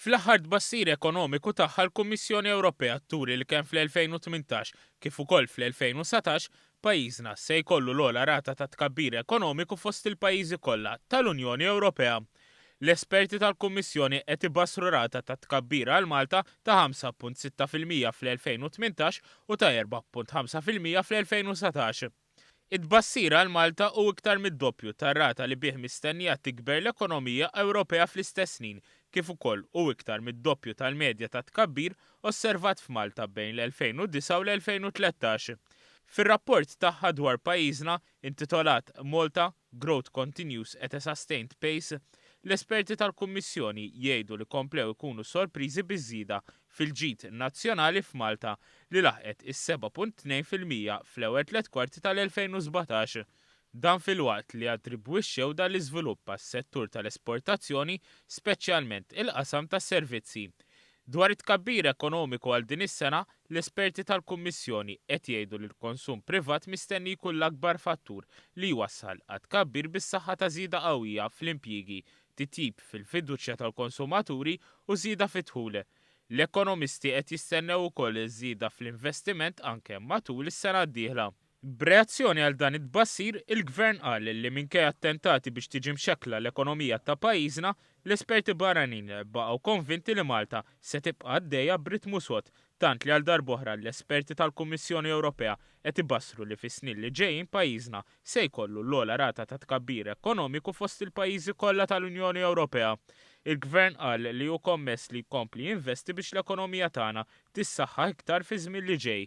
Fl-aħħar tbassir ekonomiku tagħha l-Kummissjoni Ewropea turi li kemm fl-2018 kif ukoll fl-2019 pajjiżna se jkollu l-ogħla rata ta' tkabbir ekonomiku fost il-pajjiżi kollha tal-Unjoni Ewropea. L-esperti tal-Kummissjoni qed ibassru rata ta' tkabbir għal Malta ta' 5.6% fl-2018 u ta' 4.5% fl-2019. It-tbassir għal Malta hu iktar mid-doppju tar-rata li bih mistennija tikber l-ekonomija Ewropea fl-istess snin, kif ukoll hu iktar mid-doppju tal-medja tat-tkabbir osservat f'Malta bejn l-2009 u l-2013. Fir-rapport tagħha dwar pajjiżna, intitolat Malta, Growth Continues at a Sustained Pace, l-esperti tal-Kummissjoni jgħidu li komplew ikunu sorpriżi biż-żieda fil-ġid nazzjonali f'Malta li laħqet is-7.2% fl-ewwel tlett kwarti tal-2017. Dan filwaqt li attribwixxew dan l-iżvilupp għas-settur tal-esportazzjoni, speċjalment il-qasam tas-servizzi. Dwar it-tkabbir ekonomiku għal din is-sena, l-esperti tal-Kummissjoni qed jgħidu li l-konsum privat mistenni jkun l-akbar fattur li jwassal għat-tkabbir bis-saħħa ta' żieda qawwija fl-impjiegi, titjib fil-fiduċja tal-konsumaturi u żieda fid-dħul. L-ekonomisti qed jistennew ukoll żieda fl-investiment anke matul is-sena d-dieħla. B'reazzjoni għal dan it-tbassir, il-Gvern qal li minkejja attentati biex tiġi mxekkla l-ekonomija ta' pajjiżna, l-esperti barranin baqgħu konvinti li Malta se tibqa' għaddejja b'ritmu sod, tant li għal darb'oħra l-esperti tal-Kummissjoni Ewropea qed ibassru li fis-snin li ġejjin pajjiżna se jkollu l-ogħla rata ta' tkabbir ekonomiku fost il-pajjiżi kollha tal-Unjoni Ewropea. Il-Gvern qal li hu kommess li jkompli jinvesti biex l-ekonomija tagħna tissaħħaħ iktar fiż-żmien li ġej.